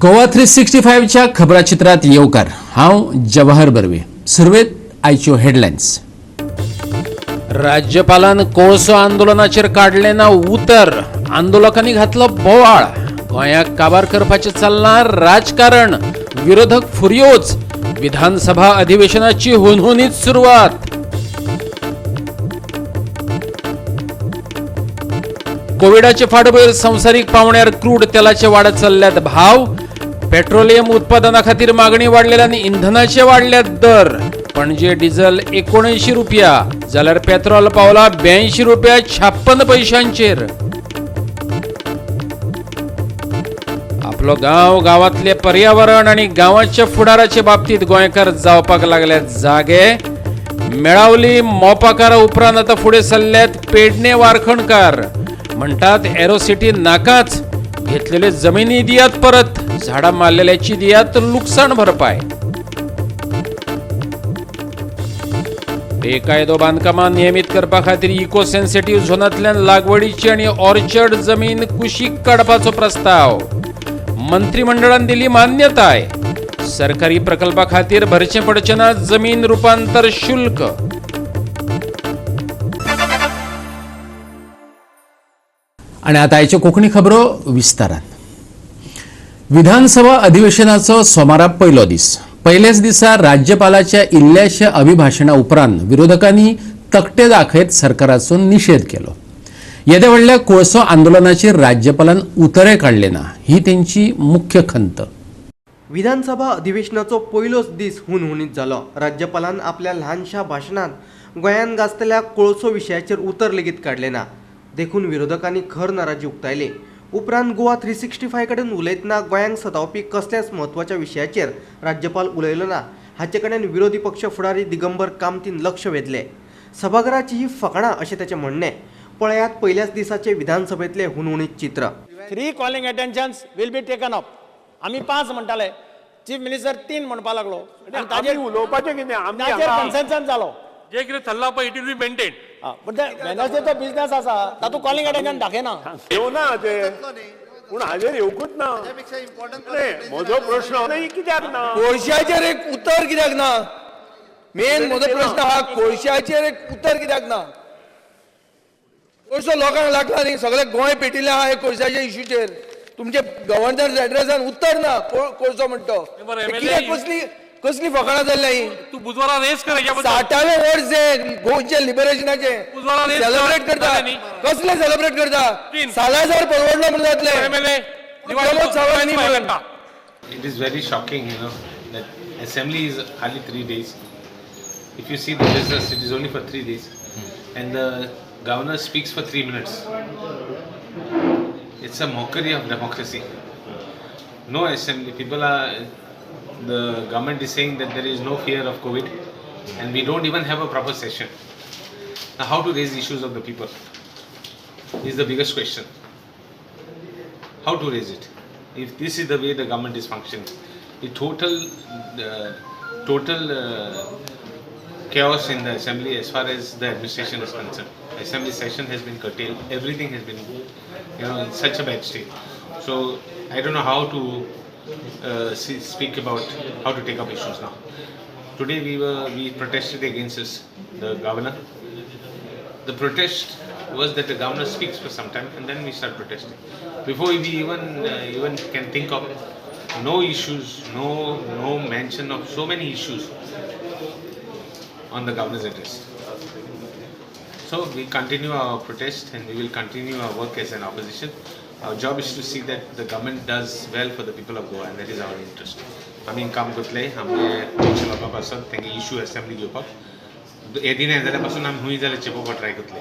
गोवा 365च्या खबराचित्रात येवकार. हांव जवाहर बर्वे. सुरवेत आयच्यो हेडलायन्स. राज्यपालान कोळसो आंदोलनाचेर काडलें ना उतर, आंदोलकांनी घातलो बोवाळ. गोंयाक काबार करपाचें चल्लां राजकारण, विरोधक फुर्योज. विधानसभा अधिवेशनाची हुनहुनीत सुरवात. कोविडाचे फाटभुंयेर संवसारीक पावण्यार क्रूड तेलाचे वाडत चल्ल्यात भाव. पेट्रोलियम उत्पादना खातीर मागणी वाडलेल्यान इंधनाचे वाडल्यात दर. पणजे डिझल 79 रुपया जाल्यार पेट्रोल पावला 82 रुपया 56 पैशांचेर. आपलो गांव, गांवांतले पर्यावरण आनी गांवाच्या फुडाराचे बाबतीत गोंयकार जावपाक लागल्यात जागे. मेळावली मोपाकारा उपरांत आतां फुडें सरल्यात पेडणे वारखणकार. म्हणटात एरोसिटी नाकाच, घेतलेले जमिनी दियात परत, झाडां मारलेल्याची दियात लुकसाण भरपाय. बेकायदो बांदकामां नियमीत करपा खातीर इको सेन्सिटीव्ह झोनांतल्यान लागवडीची आनी ऑर्चर्ड जमीन कुशीक काडपाचो प्रस्ताव. मंत्रिमंडळान दिली मान्यताय. सरकारी प्रकल्पा खातीर भरचें पडचें ना जमीन रुपांतर शुल्क. आनी आतां आयच्यो कोंकणी खबरो विस्तारान. विधानसभा अधिवेशनाचो सोमारा पयलो दीस. पयल्याच दिसा राज्यपालाच्या इल्ल्याशा अभिभाशणा उपरांत विरोधकांनी तकटे दाखयत सरकाराचो निशेध केलो. येद्या व्हडल्या कोळसो आंदोलनाचेर राज्यपालान उतरे काडले ना ही तेंची मुख्य खंत. विधानसभा अधिवेशनाचो पयलोच दीस हुनहुनीत जालो. राज्यपालान आपल्या ल्हानशा भाशणांत गोंयांत गाजतल्या कोळसो विशयाचेर उतर लेगीत काडलें ना, देखून विरोधकांनी खर नाराजी उक्तायली. उपरांत गोवा 365 कडेन उलयतना गोंयांक सतावपी कसल्याच म्हत्वाच्या विशयाचेर राज्यपाल उलयलो ना हाचे कडेन विरोधी पक्ष फुडारी दिगंबर कामतीन लक्ष वेधलें. सभाघराची ही फकाणां अशें ताचें म्हणणें. पळयात पयल्याच दिसाचे विधानसभेंतलें हुनहुनीत चित्र. 3 calling attentions will be taken up. आमी 5 म्हणटाले, चीफ मिनिस्टर 3 म्हणपाक लागलो. ताजेर उलोवपाचें कितें, ताजेर कन्सेन्सस जालो. जे कितें थल्ला पळय it will be maintain. पूण ते वेनसडेचो बिजनेस आसा तातूंत कॉलिंग अटेन्शन दाखयना. येवना ते, पूण हाजेर येवकूच ना. म्हजो प्रश्न कित्याक ना, कोळशाचेर एक उतर कित्याक ना? मेन म्हजो प्रश्न आहा, कोळशाचेर एक उतर कित्याक ना? कोळसो लोकांक लागला न्ही, सगळे गोंय पेटिल्लें आहा हे कोळशाच्या इश्यूचेर. तुमचे गव्हर्नर एड्रेसान उत्तर ना कोळसो म्हणतो. कित्याक कसली कसली फकाणां जाल्ल्या ही? तू बुधवारा रेस कर. 60वें वर्स हें गोंयचे लिबरेशनाचे सेलिब्रेट करता. कसले सेलिब्रेट करता? सालाजार परवडलो म्हणून जातले. It is very shocking, you know, that assembly is hardly 3 days. If you see the business, it is only for 3 days, and the governor speaks for 3 minutes. It's a mockery of democracy. No assembly. People are. The government is saying that there is no fear of COVID, and we don't even have a proper session. Now, how to raise issues of the people is the biggest question. How to raise it? If this is the way the government is functioning, the total chaos in the assembly as far as the administration is concerned. Assembly session has been curtailed. Everything has been, you know, in such a bad state. So I don't know how to speak about how to take up issues now. Today we protested against this, the governor. The protest was that the governor speaks for some time and then we start protesting. Before we even can think of no issues, no mention of so many issues on the governor's address. So we continue our protest and we will continue our work as an opposition. Our job is to see that the government does well for the people of Goa, and that is our interest. आमी काम करतले आमगे गोंयच्या लोकां पासत तेंगे issue assembly घेवपाक. हे दिन जाल्यार पासून आमी हुंय जाल्यार चेपोवपाक ट्राय करतले.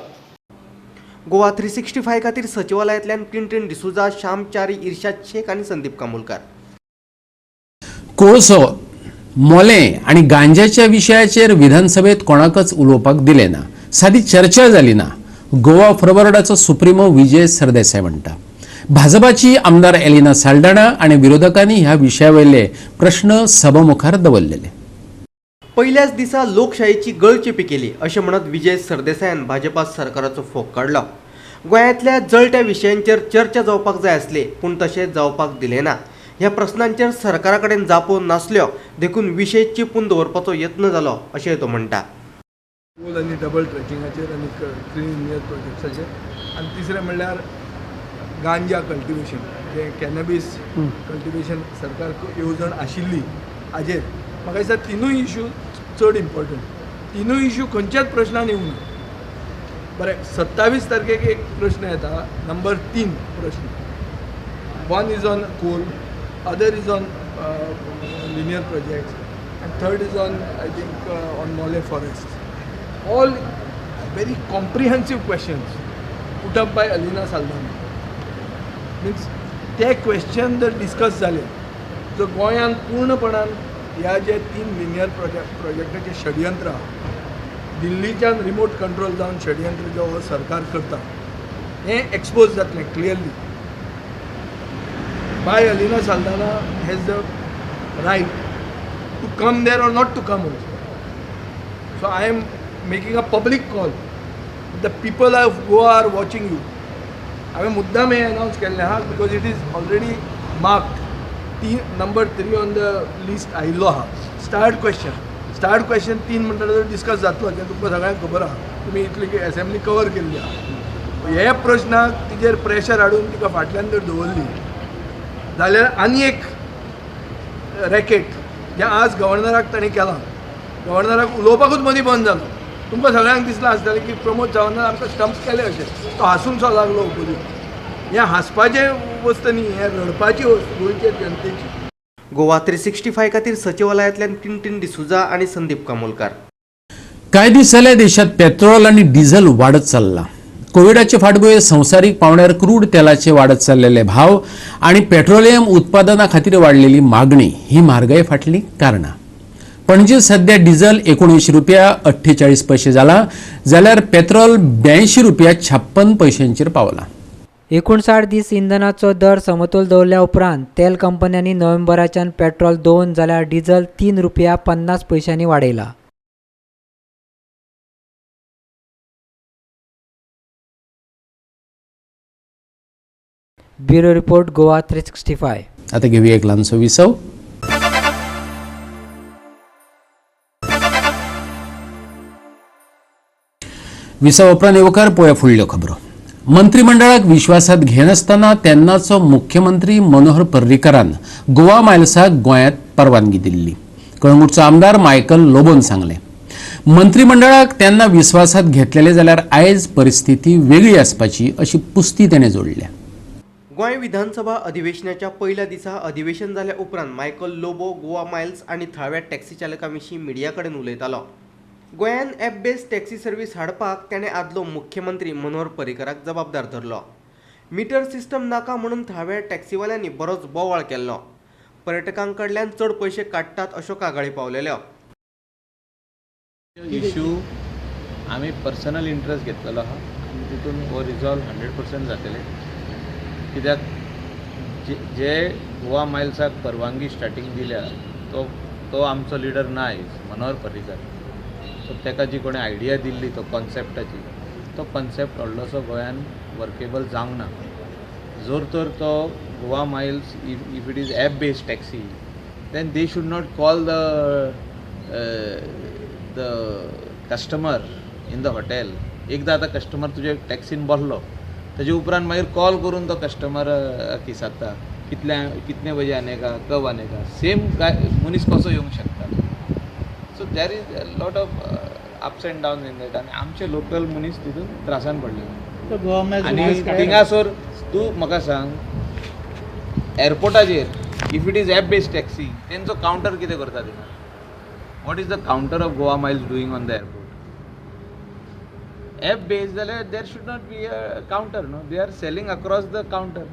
गोवा 365 खातीर सचिवालयांतल्यान क्लिंटन डिसोजा, श्याम च्यारी, इर्शाद शेख आनी संदीप कामुलकार. कोळसो, मोलें आनी गांजाच्या विशयाचेर विधानसभेत कोणाकच उलोवपाक दिलें ना, सादी चर्चा जाली ना. गोवा फॉरवर्डाचो सुप्रिमो विजय सरदेसाय म्हणटा. भाजपाची आमदार एलिना साल्डाणा आनी विरोधकांनी ह्या विशयावयले प्रश्न सभामुखार दवरलेले. पयल्याच दिसा लोकशायेची गळचेपी केली अशें म्हणत विजय सरदेसायान भाजपा सरकाराचो फोग काडलो. गोंयांतल्या जळट्या विशयांचेर चर्चा जावपाक जाय आसली, पूण तशें जावपाक दिलें ना. ह्या प्रस्नांचेर सरकारा कडेन जापो नासल्यो देखून विशय चिपून दवरपाचो यत्न जालो अशें तो म्हणटा. कोल आनी डबल ट्रॅकिंगाचेर आनी 3 लिनियर प्रोजेक्ट्साचेर आनी तिसरें म्हणल्यार गांजा कल्टिवेशन, जें कॅनबीस कल्टिवेशन सरकार येवजण आशिल्ली हाजेर म्हाका दिसता तिनूय इशू चड इम्पॉर्टंट. तिनूय इशू खंयच्याच प्रश्नान येवंक ना. बरें, 27 तारखेक एक प्रश्न येता, नंबर 3 प्रश्न. 1 is on coal, other is on linear projects and third is on I think on Mollem forest. All very comprehensive questions put up by Alina Saldanha. Means ते क्वेश्चन जर डिस्कस जाले जर गोंयांत पूर्णपणान ह्या जे 3 लिनियर प्रोजेक्टाचें षडयंत्र आहा, दिल्लीच्यान remote control जावन षडयंत्र जो हो सरकार करता हें एक्सपोज जातलें clearly. By Alina Saldanha has the right to come there or not to come also. So I am making a public call. The people of Goa are watching you. हांवें मुद्दाम हें अनावन्स केल्लें आहा because it is already marked. Number 3 on the list आयिल्लो आहा. Start question 3 म्हणटा तो discuss जातलो, जें तुमकां सगळ्यांक खबर आहा. तुमी इतली एसेंब्ली कवर केल्ली आहा. हे प्रश्नाक तिजेर प्रेशर हाडून तिका फाटल्यान जर दवरली जाल्यार आनी एक रॅकेट जें आज गव्हर्नराक ताणें केलां, गव्हर्नराक उलोवपाकूच मदीं बंद जालो. तुमकां सगळ्यांक दिसलां आसतलें की प्रमोद सावंतान आमकां स्टम्प केले अशें, तो हांसूंक सो लागलो ओपोजीट. हें हांसपाचें वस्त न्ही, हें रडपाची वस्त गोंयचे जनतेची. गोवा 365 खातीर सचिवालयांतल्यान टिनटीन डिसुजा आनी संदीप कामोलकार. कांय दीस जाले देशांत पेट्रोल आनी डिझल वाडत चल्ला. कोविडाचे फाटभुंयेर संवसारीक पावंड्यार क्रूड तेलाचे वाडत चल्लेले भाव आनी पेट्रोलियम उत्पादना खातीर वाडलेली मागणी ही म्हारगाये फाटलीं कारणां. पणजे सध्या डिझल 19 रुपया 48 पैसे जाला, जाल्यार पेट्रोल 82 रुपया 56 पैशांचेर पावला. 59 दीस इंधनाचो दर समतोल दवरल्या उपरांत तेल कंपन्यांनी नोव्हेंबराच्यान पेट्रोल 2 जाल्यार डिझल 3 रुपया 50 पैशांनी वाडयला. Bureau report, Goa 365. आता घेऊया एक ल्हानसो विसव. विसव उपरांत येवकार पळोवया फुडल्यो खबरो. मंत्रिमंडळाक विश्वासात घेनासतना तेन्नाचो मुख्यमंत्री मनोहर पर्रीकरान गोवा मायल्साक गोंयांत परवानगी दिल्ली. कळंगूटचो आमदार मायकल लोबोन सांगलें, मंत्रिमंडळाक तेन्ना विश्वासात घेतलेले जाल्यार आयज परिस्थिती वेगळी आसपाची अशी पुस्ती तेणें जोडल्या. गोंय विधानसभा अधिवेशनाच्या पयल्या दिसा अधिवेशन जाल्या उपरांत मायकल लोबो गोवा मायल्स आनी थळाव्या टॅक्सी चालकां विशीं मिडिया कडेन उलयतालो. गोंयान एप बेस्ड टॅक्सी सर्वीस हाडपाक ताणें आदलो मुख्यमंत्री मनोहर पर्रीकराक जबाबदार धरलो. मिटर सिस्टम नाका म्हणून थळाव्या टॅक्सीवाल्यांनी बरोच बोवाळ केल्लो. पर्यटकां कडल्यान चड पयशे काडटात अश्यो कागाळी पावलेल्यो. इशू आमी पर्सनल इंट्रस्ट घेतलेलो आहा आनी तितून हो रिजॉल्व 100% जातले. कित्याक जे गोवा मायल्साक परवानगी स्टार्टींग दिल्या तो आमचो लिडर ना आयज मनोहर पर्रीकर. सो ताका जी कोणें आयडिया दिल्ली तो कॉन्सेप्टाची, तो कॉन्सेप्ट व्हडलोसो गोंयान वर्केबल जावंक ना. जर तर तो Goa Miles if it is app based taxi then they should not call the customer in the hotel. एकदां आतां कस्टमर तुजे टॅक्सीन बसलो ताजे उपरांत मागीर कॉल करून तो कस्टमर विचारता कितल्या कितने बजे आने का, कब आने का. सेम काय मनीस कसो येवंक शकता. So there is a lot of ups and down in that. आनी आमचे लोकल मनीस तितून त्रासान पडले. आनी थिंगासर तूं म्हाका सांग, एअरपोर्टाचेर if it is app based taxi तेंचो कावंटर कितें करता थिंगा? What is the counter of Goa Miles doing on the airport? App based जाल्यार there should not be a counter, no? They are selling across the counter.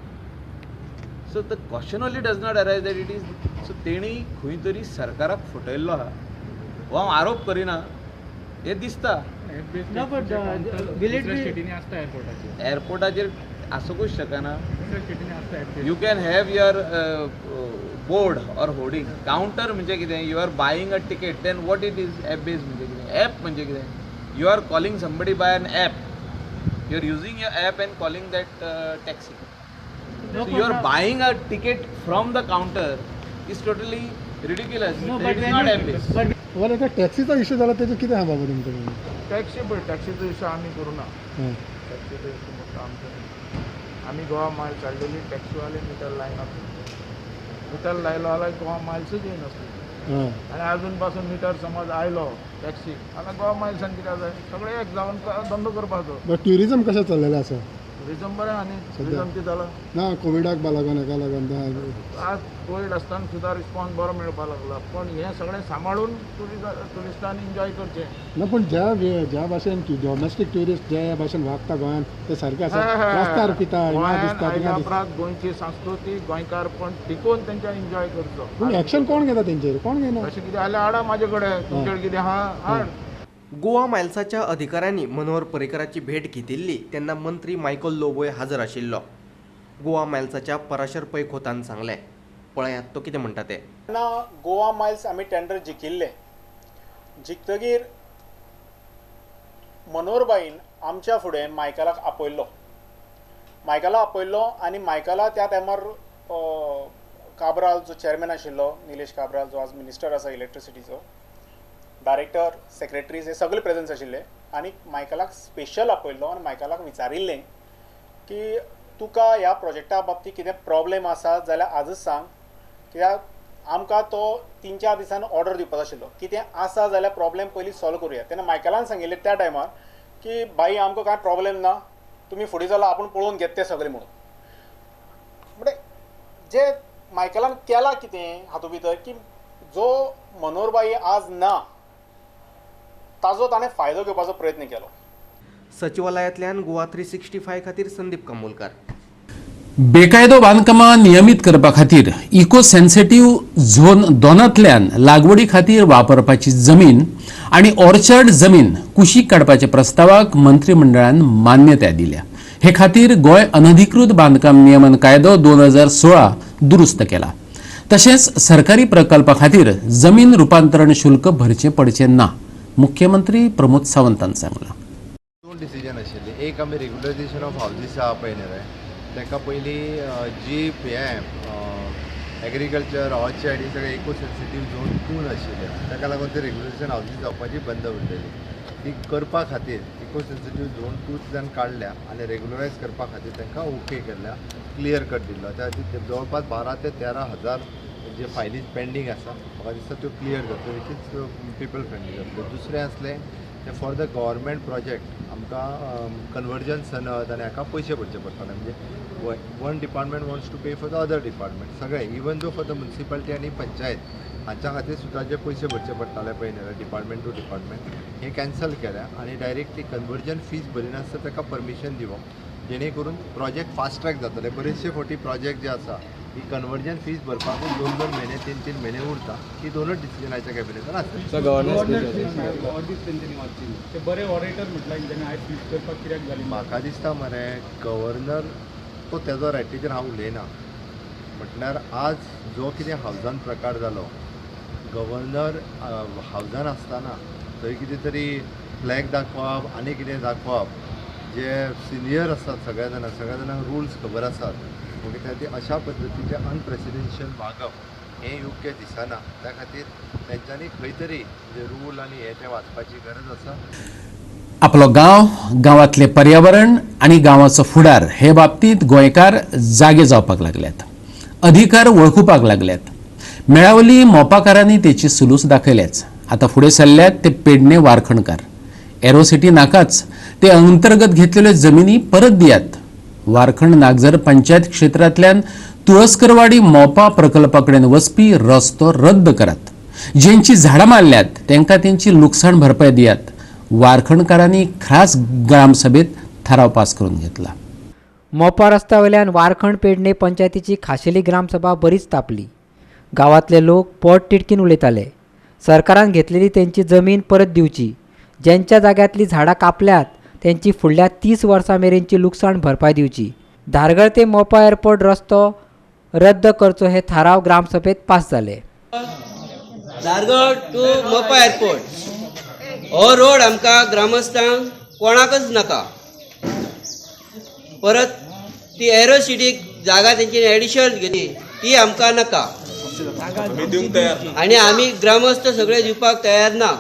So the question only does not arise that it is. So तेणी खंय तरी सरकाराक फटयल्लो आहा हो हांव आरोप करिना, हें दिसता. एअरपोर्टाचेर आसूंकूच शकना. You can have your board or hoarding. Counter म्हणजे कितें? You are buying a ticket, then what it is app based म्हणजे कितें? एप म्हणजे कितें? You are calling somebody by an app. You are using your app and calling that taxi. So you are buying a ticket from the counter is totally ridiculous. It is not ambitious. बरं, आता टॅक्सीचा issue जाला तेजे कितें आहा बाबा तुमचें? Taxi पळय, टॅक्सीचो issue आमी करूं ना. टॅक्सीचो इश्यू मोठो आमचो न्ही. आमी गोवा मायल्स हाडलेली, टॅक्सीवाले मिटर लायना. मिटर लायलो जाल्यार गोवा मायल्सूच येयनासली. आनी आजून पासून मिटर समज आयलो टॅक्सी जाल्यार गोवा मायल्सान कित्याक जाय? सगळे एक जावन धंदो करपाचो. बट ट्युरिजम कशें चल्लेलें आसा? टुरिजम बरें आहा न्ही. टुरिजम कितें जालां ना, कोविडाक लागून हेका लागून आज कोवीड आसतना सुद्दां रिस्पॉन्स बरो मेळपाक लागला. पण हें सगळें सांबाळून ट्युरिस्टांनी एन्जॉय करचें ना. पूण ज्या ज्या भाशेन डॉमेस्टीक ट्युरिस्ट ज्या भाशेन वागता गोंयांत ते सारकें आसा. रस्त्यार पिता, गोंयांत आयल्या उपरांत गोंयची संस्कृती, गोंयकारपण टिकोवन तेंच्यानी एन्जॉय करचो. पूण एक्शन कोण घेता तेंचेर? कोण घेयना. अशें कितें जाल्यार हाडा म्हाजे कडेन, तुमचे कडेन कितें आहा हाड. गोवा मायल्साच्या अधिकाऱ्यांनी मनोहर पर्रीकराची भेट घेतिल्ली तेन्ना मंत्री मायकल लोबोय हाजर आशिल्लो. गोवा मायल्साच्या पराशर पै खोतान सांगलें, पळयात तो कितें म्हणटा तें. तेन्ना गोवा मायल्स आमी टेंडर जिखिल्लें. जिखतगीर मनोहरबाईन आमच्या फुडें मायकलाक आपयल्लो. मायकला आपयल्लो आनी मायकला त्या टायमार काब्राल जो चेअरमॅन आशिल्लो, निलेश काब्राल जो आज मिनिस्टर आसा इलेक्ट्रिसिटीचो, डायरेक्टर, सेक्रेटरीज हे सगळे प्रेजन्स आशिल्ले. आनी मायकलाक स्पेशल आपयल्लो आनी मायकलाक विचारिल्लें की तुका ह्या प्रोजेक्टा बाबतींत कितें प्रॉब्लेम आसा जाल्यार आजच सांग, कित्याक आमकां तो 3-4 दिसान ऑर्डर दिवपाचो आशिल्लो. कितें आसा जाल्यार प्रॉब्लेम पयलीं सॉल्व करुया. तेन्ना मायकलान सांगिल्लें त्या टायमार की बाई आमकां कांय प्रॉब्लेम ना, तुमी फुडें चला, आपूण पळोवन घेत तें सगळें म्हणून. म्हणजे जे मायकलान केलां कितें हातूंत भितर की जो मनोहरबाई आज ना ताजो ताणें फायदो घेवपाचो प्रयत्न केलो. सचिवालयांतल्यान गोवा 365 खातीर संदीप कामोलकार. बेकायदो बांदकामां नियमीत करपा खातीर इको सेन्सिटीव झोन 2तल्यान लागवडी खातीर वापरपाची जमीन आनी ऑर्चर्ड जमीन कुशीक काडपाच्या प्रस्तावाक मंत्रिमंडळान मान्यताय दिल्या. हे खातीर गोंय अनधिकृत बांदकाम नियमन कायदो 2016 दुरुस्त केला. तशेंच सरकारी प्रकल्पा खातीर जमीन रुपांतरण शुल्क भरचें पडचें ना, मुख्यमंत्री प्रमोद सावंतान सांगलां. दोन डिसिजन आशिल्ली. एक आमी रेग्युलरायझेशन ऑफ हावजीस आहा पळय न्ही, ताका पयलीं जीप हें एग्रीकल्चर ऑर्चर्ड ही सगळें इको सेन्सिटीव झोन 2 आशिल्लें, ताका लागून ते रेग्युलरायझेशन हावजीस जावपाची बंद उरलेली. ती करपा खातीर इको सेन्सिटीव झोन 2तल्यान काडल्या आनी रेग्युलरायज करपा खातीर तांकां ओके केल्या, क्लियर कट दिल्लो. त्या खातीर जवळपास 12 ते 13 हजार जे फायली पेंडींग आसा म्हाका दिसता त्यो क्लियर जातल्यो, which is people friendly जातल्यो. दुसरें आसलें तें फॉर the government project आमकां कन्वर्जन सनद आनी हाका पयशे भरचे पडटाले. म्हणजे one department wants to pay for the other department, सगळें even though for the municipality आनी पंचायत हांच्या खातीर सुद्दां जे पयशे भरचे पडटाले पळय न्ही डिपार्टमेंट टू डिपार्टमेंट, हें कॅन्सल केल्या आनी डायरेक्टली कन्वर्जन फीज भरिनासतना ताका परमिशन दिवप, जेणे करून प्रोजेक्ट फास्ट ट्रॅक जातले. बरेचशे फावटी प्रोजेक्ट जे आसा ही कन्वर्जन फीज भरपाकूच 2-2 म्हयने 3-3 म्हयने उरता. ही दोनूच डिसिजन आयच्या कॅबिनेटान आसता. म्हाका दिसता मरे गव्हर्नर तो तेजो रायटीचेर हांव उलयना. म्हटल्यार आज जो कितें हावजान प्रकार जालो, गव्हर्नर हावजान आसतना थंय कितें तरी फ्लॅग दाखोवप आनी कितें दाखोवप, जे सिनियर आसात सगळ्या जाणांक, सगळ्या जाणांक रुल्स खबर आसात, मागीर त्या खातीर अशा पद्दतीचें अनप्रेसिडेन्शियल वागप हें योग्य दिसना. त्या खातीर तेंच्यांनी खंय तरी म्हणजे रूल आनी हें तें वाचपाची गरज आसा. आपलो गांव, गांवांतलें पर्यावरण आनी गांवाचो फुडार हे बाबतींत गोंयकार जागे जावपाक लागल्यात, अधिकार वळखुपाक लागल्यात. मेळावली मोपाकारांनी तेची सुलूस दाखयल्याच. आतां फुडें सरल्यात ते पेडणे वारखणकार. एरोसिटी नाकाच, ते अंतर्गत घेतलेल्यो जमिनी परत दियात. वारखंड नागझर पंचायत क्षेत्रांतल्यान तुळसकरवाडी मोपा प्रकल्पा कडेन वचपी रस्तो रद्द करात. जेंची झाडां मारल्यात तांकां तेंची लुकसाण भरपाय दियात. वारखणकारांनी खास ग्रामसभेत थाराव पास करून घेतला. मोपा रस्त्यावयल्यान वारखंड पेडणे पंचायतीची खाशेली ग्रामसभा बरीच तापली. गांवांतले लोक पोट तिडकीन उलयताले. सरकारान घेतलेली तेंची जमीन परत दिवची, ज्यांच्या जाग्यांतली झाडां कापल्यात तेंची फुडल्या 30 वर्सां मेरेनची लुकसाण भरपाय दिवची, धारगळ ते मोपा एअरपोर्ट रस्तो रद्द करचो हे थाराव ग्रामसभेत पास जाले. धारगळ टू मोपा एअरपोर्ट हो रोड आमकां ग्रामस्थांक कोणाकच नाका. परत ती एरोसिटीक जागा तेंची एडिशनल घेतली ती आमकां नाका आनी आमी ग्रामस्थ सगळे दिवपाक तयार ना.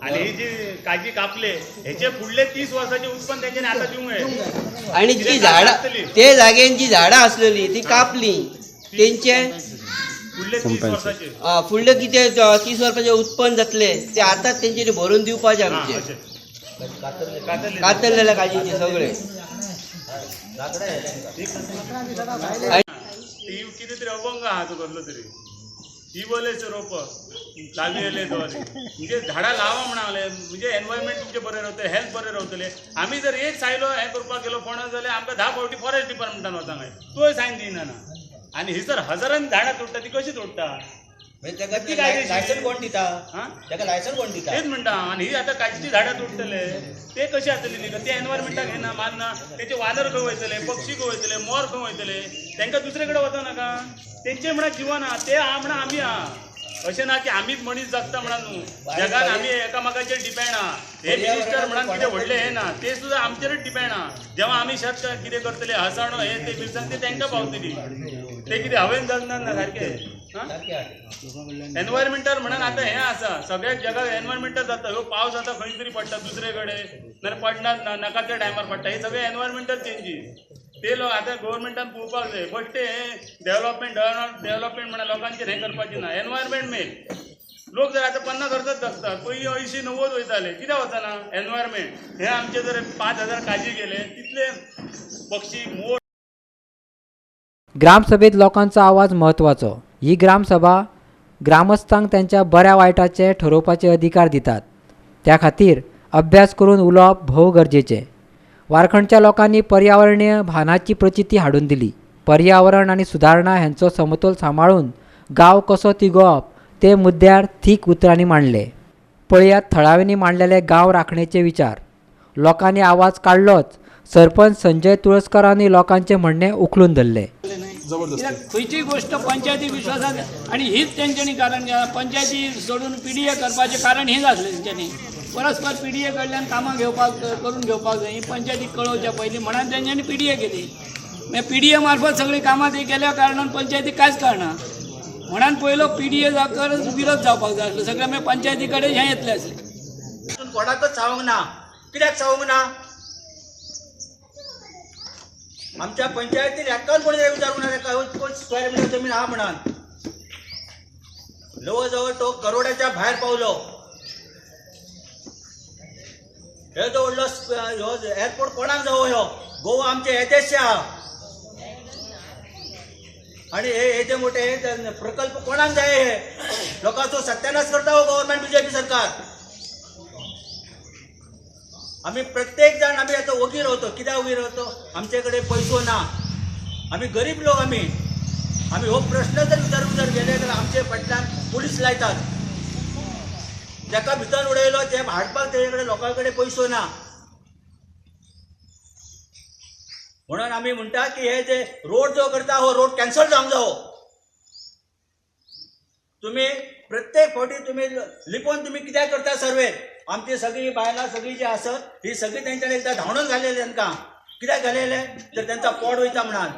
आणि ही जी काजी कापले हेचे फुडले 30 वर्साचे उत्पन्न तेंच्यानी आतां दिवंक जाय. आनी जी झाडां ते जागेन जी झाडां आसलेली ती कापली तेंचे फुडले कितें 30 वर्साचें उत्पन्न जातलें ते आतांच तेंच्यांनी भरून दिवपाचें आमचें कातरलेल्या काजीचे सगळे. कितें तरी अभंग आहा तो कसलो तरी ही बोले रोप लाविल्ले म्हणजे झाडां लावा म्हणाले म्हणजे एनवायरमेंट तुमचें बरें रावतलें, हेल्थ बरें रावतलें. आमी जर एक सायलो हें करपाक गेलो फोंडा जाल्यार आमकां 10 फावटी फॉरेस्ट डिपार्टमेंटान वचूंक जाय, तोय सायन दिना ना. आनी ही जर हजारांनी झाडां तोडटा ती कशी तोडटा? लायसन कोण दिता? ताका लायसन कोण दिता? तेच म्हणटा. आनी ही आतां काजीची झाडां तोडटले ते कशी जातली न्ही? ते एनवायरमेंटाक येना मारना, तेचे वानर खंय वयतले, पक्षी खंय वयतले, मोर खंय वयतले, तांकां दुसरे कडेन वचो नाका. तेंचे म्हणा जिवन आहा, ते आहा म्हणा आमी आहा. अशें ना की आमीच मनीस जगता म्हणा न्हू, जगान आमी एकामेकाचेर डिपेंड आहा. हे मिनिस्टर म्हणा कितें व्हडलें हें ना, ते सुद्दां आमचेरच डिपेंड आहा. जेव्हा आमी शेत कितें करतले हसाणो हे ते मिरसांग ते तांकां पावतली, ते कितें हवेन जगणार ना सारकें. एनवायरमेंटल म्हणून आतां हें आसा सगळ्या जगाक एनवायरमेंटल जाता. ह्यो पावस आतां खंय तरी पडटा दुसरे कडेन, नाल्यार पडनाच ना, नाका त्या टायमार पडटा. हे सगळे एनवायरमेंटल चेंजीस ते लोक आतां गव्हर्मेंटान पळोवपाक जाय. बट ते डेव्हलपमेंट डेव्हलपमेंट म्हणा लोकांचेर हें करपाचें ना. Environment main. लोक जर आतां 50 वर्सांच जगतात, पयलीं 80 90 वयताले, कित्याक वचना? एनवायरमेंट. हे आमचे जर 5000 काजी गेले तितले पक्षी मोर. ग्रामसभेत लोकांचो आवाज म्हत्वाचो. ही ग्रामसभा ग्रामस्थांक त्यांच्या बऱ्या वायटाचे ठरोवपाचे अधिकार दितात. त्या खातीर अभ्यास करून उलोवप भोव गरजेचें. वारखंडच्या लोकांनी पर्यावरणीय भानाची प्रचिती हाडून दिली. पर्यावरण आनी सुदारणा ह्यांचो समतोल सांबाळून गांव कसो तिगोवप ते मुद्द्यार थीक उतरांनी मांडले. पळयात थळाव्यांनी मांडलेले गांव राखणेचे विचार. लोकांनी आवाज काडलोच, सरपंच संजय तुळसकरांनी लोकांचे म्हणणें उखलून धरलें. खंयचीय गोश्ट पंचायती विश्वासात आनी हीच तेंच्यांनी कारण पंचायती सोडून पीडीए करपाचें कारण हेंच आसलें. तेंच्यांनी परस्पर पीडीए कडल्यान कामां घेवपाक करून घेवपाक जाय, ही पंचायतीक कळोवच्या पयलीं म्हणून तेंच्यांनी पीडीए केली. मागीर पीडीए मार्फत सगळीं कामां ती केल्या कारणान पंचायतीक कांयच कळना म्हणून पयलो पीडीए विरोध जावपाक जाय आसलो सगळें. मागीर पंचायती कडेन हें येतलें आसलें. कोणाकच सांगूंक ना, कित्याक सांगूंक ना? आमच्या पंचायतीन एकान कोणी विचारूंक ना कोण स्क्वेअर मिटर जमीन आहा म्हणान. जवळ जवळ तो करोडाच्या भायर पावलो. हे जो व्हडलो ह्यो एअरपोर्ट कोणाक जावो? ह्यो गोवा आमचे येदेशे आहा आनी हे येदे मोठे हे प्रकल्प कोणाक जाय? हे लोकांचो सत्यानाश करता हो गव्हर्मेंट, बीजेपी सरकार. आमी प्रत्येक जाण आमी आतां ओगी रावतो. कित्याक ओगी रावतो? आमचे कडेन पयसो ना, आमी गरीब लोक. आमी आमी हो प्रश्न जर विचारूंक जर गेले जाल्यार आमचे फाटल्यान पुलीस लायतात. ताका भितर उडयलो ते हाडपाक तेजे कडेन लोकां कडेन पयसो ना. म्हणून आमी म्हणटा की हे जे रोड जो करता हो रोड कॅन्सल जावंक जावो. तुमी प्रत्येक फावटी तुमी लिपोवन तुमी कित्याक करता सर्वे? आमची सगळी बायलां सगळी जी आसत ही सगळी तेंच्यानी एकदां धांवडून घालेले. तांकां कित्याक घालेले? तर तेंचा पोट वयता म्हणान.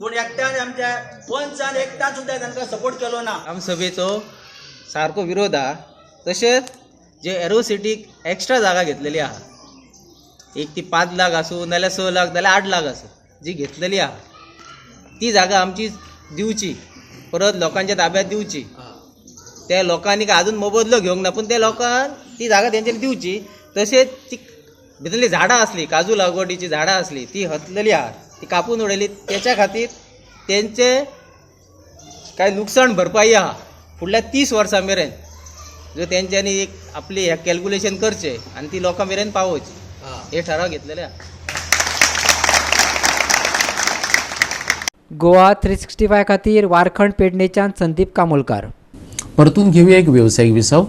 पूण एकट्यान आमच्या पंचान एकट्यान सुद्दां तांकां सपोर्ट केलो ना. ग्रामसभेचो सारको विरोध आहा. तशेंच जे एरोसिटीक एक्स्ट्रा जागा घेतलेली आहा, एक ती 5 लाख आसूं नाल्यार 6 लाख नाल्यार 8 लाख आसूं, जी घेतलेली आहा ती जागा आमची दिवची, परत लोकांच्या ताब्यात दिवची. त्या लोकांनी काय अजून मोबदलो घेवंक ना, पूण त्या लोकांक ती जागा तेंच्यांनी दिवची. तशेंच ती भितरली झाडां आसली, काजू लागवडीची झाडां आसली, ती हतलेली आहा, ती कापून उडयली. तेच्या खातीर तेंचे काय लुकसाण भरपाई आहा फुडल्या 30 वर्सां मेरेन, जो तेंच्यांनी एक आपली हे कॅल्क्युलेशन करचें आनी ती लोकां मेरेन पावोवची, हे ठराव घेतलेले आहा. गोवा 365 खातीर वारखंड पेडणेच्यान संदीप कामोलकार. परतून घेऊया एक व्यावसायिक विसव.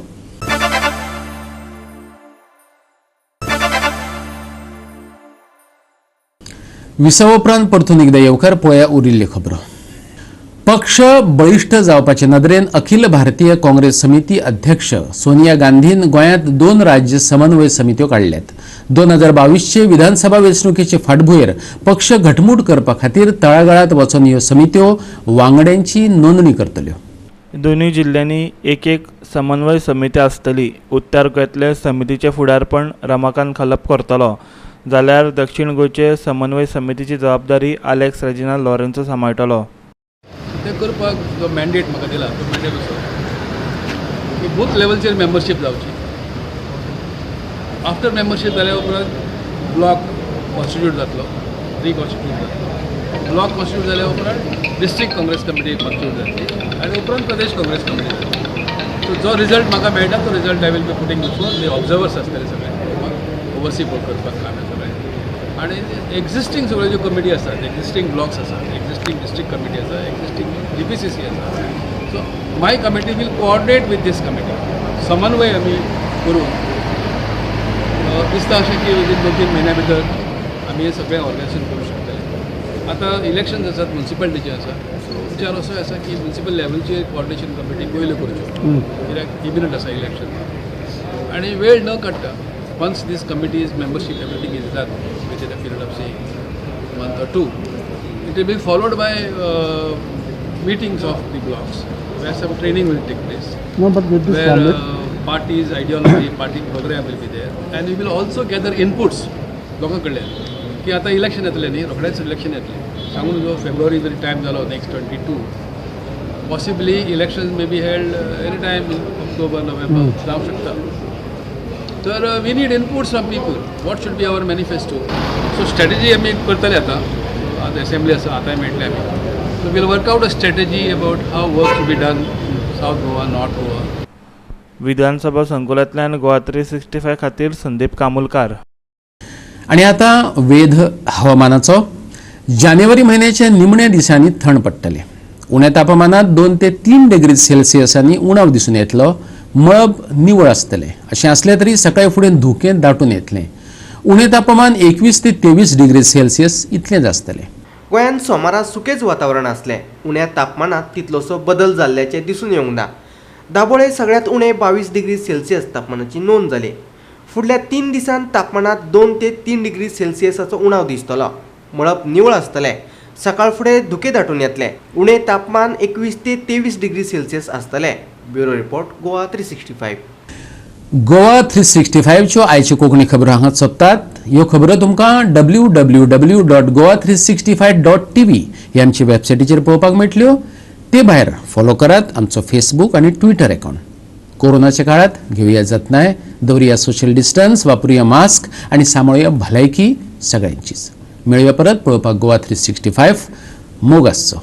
विसव उपरांत परतून एकदा येवकार. पळया उरिल्ल्यो खबरो. पक्ष बळिश्ट जावपाचे नदरेन अखिल भारतीय काँग्रेस समिती अध्यक्ष सोनिया गांधीन गोंयांत 2 राज्य समन्वय समित्यो काडल्यात. 2022चे विधानसभा वेंचणुकेचे फाटभुंयेर पक्ष घटमूट करपा खातीर तळागाळांत वचून ह्यो समित्यो वांगड्यांची नोंदणी करतल्यो. दोनूय जिल्ल्यांनी एक एक समन्वय समिती आसतली. उत्तर गोंयांतले समितीचें फुडारपण रमाकांत खलप करतलो, जाल्यार दक्षिण गोंयचे समन्वय समितीची जबाबदारी आलेक्स रेजिनाल्ड लॉरेन्सो सांबाळटलो. तें करपाक जो मॅन्डेट म्हाका दिला तो मॅन्डेट असो की बूथ लेवलचेर मेंबरशीप जावची. आफ्टर मेंबरशीप जाल्या उपरांत ब्लॉक कॉन्स्टिट्यूट जातलो, रिकॉन्स्टिट्यूट जातलो. ब्लॉक कॉन्स्टिट्यूट जाल्या उपरांत डिस्ट्रिक्ट काँग्रेस कमिटी कॉन्स्टिट्यूट जातली आनी उपरांत प्रदेश काँग्रेस कमिटी जातली. सो जो रिजल्ट म्हाका मेळटा तो result I will be putting before the observers आसतले सगळे, ओवरसी करपाक काम सगळें. आनी एक्झिस्टींग सगळ्यो ज्यो कमिटी आसात, एक्झिस्टींग ब्लॉक्स आसात, एक्झिस्टींग डिस्ट्रिक्ट कमिटी आसा, एक्झिस्टींग GPCC आसा, so my committee will coordinate with this committee. समन्वय आमी करून दिसता अशें की विदीन 2-3 म्हयन्या भितर आमी हें सगळें ऑर्गनायझेशन करूं शकतले. आतां इलेक्शन्स आसात, म्युनिसिपालिटीचे आसा, सो विचार असो आसा की म्युनिसिपल लेवलचेर कोऑर्डिनेशन कमिटी पयल्यो करच्यो, कित्याक इमिनंट आसा इलेक्शन आनी वेळ न काडटा. Once this committee's membership everything is done within a period of say month or two, it will be followed by meetings of the blocks where some training will take place. No, but with this where party's ideology, party program will be there, and we will also gather inputs लोकां कडल्यान की आतां election येतलें न्ही, रोखडेंच election येतलें, सांगून जो फेब्रुवारी जरी टायम जालो next 22, possibly elections may be held any time in October, November जावंक शकता. तर we need inputs from people, what should be our manifesto. So strategy आमी करतले आतां, आतां एसेंब्ली आसा, आतांय मेळटले आमी. So we'll work out a strategy about how work to be done South Goa, North Goa. विधानसभा संकुलांतल्यान गोवा 365 खातीर संदीप कामुलकार. आनी आतां वेध हवामानाचो. जानेवारी म्हयन्याच्या निमण्या दिसांनी थंड पडटलें. उण्या तापमानात 2 ते 3 डिग्री सेल्सियसांनी उणाव दिसून येतलो. मळब निवळ आसतलें. अशें आसलें तरी सकाळी फुडें धुकें दाटून येतलें. उणें तापमान 21 ते 23 डिग्री सेल्सियस इतलेंच आसतलें. गोंयांत सोमारा सुकेंच वातावरण आसलें. उण्या तापमानात तितलोसो बदल जाल्ल्याचें दिसून येवंक ना. दाबोळे सगळ्यांत उणें 22 डिग्री सेल्सियस तापमानाची नोंद जाली. फुडल्या 3 दिसांत तापमानात 2 ते 3 डिग्री सेल्सियसाचो उणाव दिसतलो. मळब निवळ आसतलें. सकाळ फुडें धुकें दाटून येतलें. उणें तापमान 21 ते 23 डिग्री सेल्सियस आसतलें. Bureau report, Goa 365. Goa 365च्यो आयच्यो कोंकणी खबरो हांगा सोंपतात. ह्यो खबरो तुमकां www.goa365.tv ही आमची वेबसायटीचेर पळोवपाक मेळटल्यो. ते भायर फॉलो करात आमचो फेसबूक आनी ट्विटर अकावंट. कोरोनाच्या काळात घेवया जतनाय, दवरुया सोशल डिस्टन्स, वापरुया मास्क आनी सांबाळुया भलायकी सगळ्यांचीच. मेळुया परत पळोवपाक गोवा 365. मोग आसचो.